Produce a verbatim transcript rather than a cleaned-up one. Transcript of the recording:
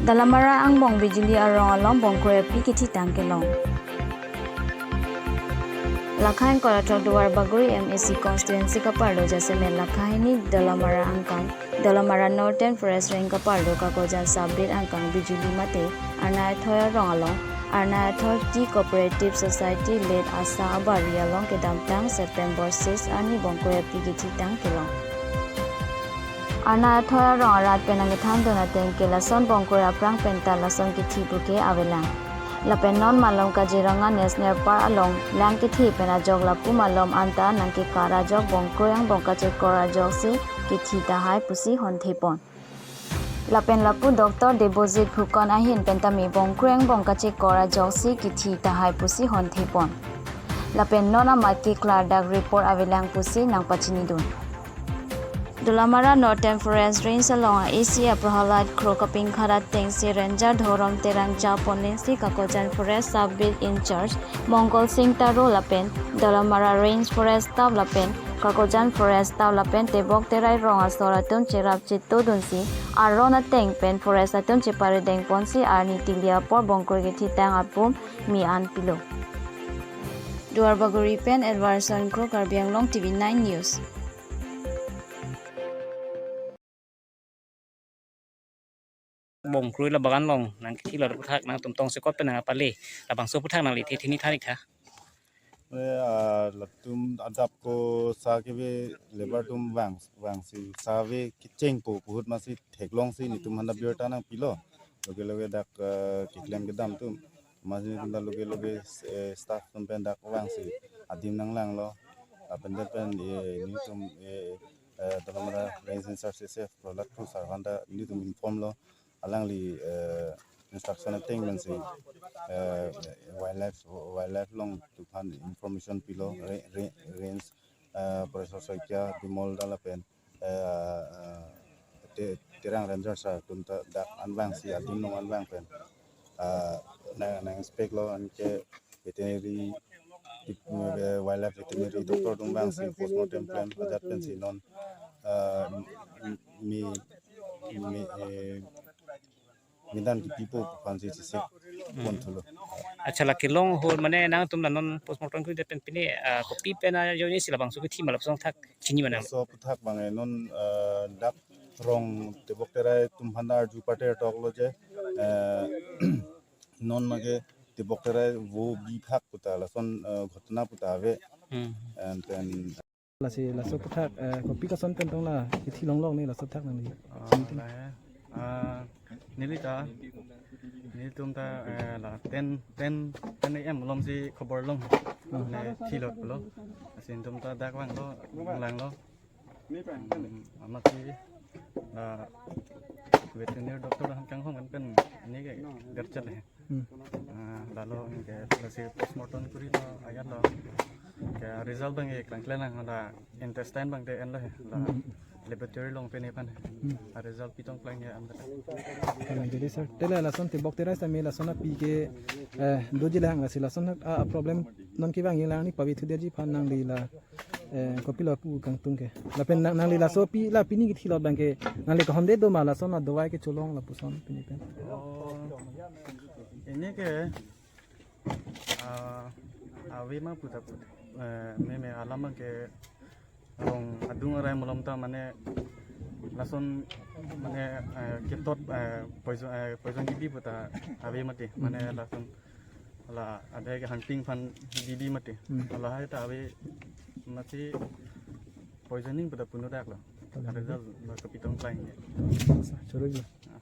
Dolamara angbong Bijuli arong along bongkroi api kethitang kelong. Lakha ingkoi ra throk Duarbagori M A C constituency kaparlo jasemet lakha hini Dolamara angkang, Dolamara Northern Forest Range kaparlo Kakojan Sub-Beat angkang Bijuli mate Arnai Athoi arong along Arnai Athoi Tea Cooperative Society late Asa abari along kedamtang September six arni bongkroi api kethitang kelong. Arnai Athoi arong arat pen nangkethandun ateng ke lason bongkroi aphrang penta lason kethi puke avelang. Lapen non malom Kaziranga National Park along lang kethe pen ajok lapu malom anta nangkekar ajok bongkroi angbong kachekor ajoksi kethi tahai pusi honthepon. Lapen lapu Doctor Debojit Phukan ahin pen tame bongkroi angbong kachekor ajoksi kethi tahai pusi honthepon. Lapen non amat ke klardak report avelang pusi nangpachinidun. Dolamara Northern Forest Range along A C F Prahalad Kro kapingkhat atengsi Ranger Dhorom Terang japonesi Kakojan Forest Sub-Beat in-charge Mongol Singh Taro lapen Dolamara Range Forest Staff lapen Kakojan Forest Staff lapen tebok terai rong asor atum cherap chetodunsi aron ateng pen forest atum cheparidengponsi arni tili apor bongkroi kethitang apum mi-an pilo. Duarbagori pen Edwardson Kro, Karbi Anglong T V nine News. Bongkroi la bagan along nangkethilo aputhak nangtum tongsekot pen nangpale, labangso aputhak nangli the thini thanik tha. Eh, ah, latum adap ko sa keve labour atum vang vangsi sa ave kechengpo pu ahut masi theklongsi netum aphan ta birta nangpilo. Loge loge dak, eh, keklem kedam atum masi netum ta loge loge, eh, staff atum pen dak vangsi adim nanglanglo. Lapen det pen, eh, netum, eh, eh, Dolamara Range in-charge A C F Prahalad Kro sir aphan ta netum inform lo. Alangli, eh, instruction ateng pensi, eh, wildlife, wildlife along atum aphan information pilo, re-, re-, range, eh, Professor Saikia, Bimol Dal lapen, eh, eh, Te-, Terang Ranger sir atum ta dak anvangsi adim along anvang pen, eh, nang, nang-inspect lo, anke veterinary, eh, wildlife veterinary doctor atum vangsi postmortem klem ajat pensi non, eh, mi, mi, eh, midan kipipo aphansi chesek pon thulo. Acha, la kelong ahut mane nangtum la non postmortem kuri det pen pine, ah, kopi pen ajoinesi labangso kethi ma lapuson thak chini ma nang? Laso aputhak abang, eh, non, eh, dak rong tebok terai atum aphan ta arju pater toklo je, eh, non mage tebok terai vo bihak pu ta lason, eh, ghotona pu ta ave. Hmm. And then lasi laso aputhak, eh, kopi koson pen tong la kethi longlok ne laso aputhak nangli? Ah, la, eh, ah, neli ta, nelitum ta, eh, la ten, ten, ten A M alomsi khobor long. Hmm. Ne thilot pulo. Lasi netum ta dak vanglo, langlo. Hmm, amatsi la veterinary doctor aphan kanghon kan pen neke gerchet le. Hmm. Ah, lalo anke lasi postmortem kurilo ajat lo. Ke result abang ke klangkle lang, la intestine abang te enlo he. La, hmm, laboratory along pen nephan he. Hmm. Ah, result pitong klang he an. Kalang jadi sir. Te la lason tebok terai sitame lason api ke, eh, doji lang, lasi lason, ah, problem non kevang lang ni pavi thudeji aphan nangli la, eh, kopilo pu kangtung ke. Lapen nang, nangli laso api la pini kethilot abang ke nangli kahonde do ma lason adawai kecholong lapuson pini pen? Oh, ini ke, ah, ave ma pu ta pu, eh, meme alam abang ke rong adung arai malom ta mane lason mane, eh, ketot, eh, poison, eh, poison kebi pu ta ave mati. Hmm. Mane lason la adai ke hunting aphan kebi mati. Hmm. Lahai ta ave mati, poisoning pu ta puno dak lo. Poisoning. Ada dak lo kepitong klain ya. Choro ya. Ah.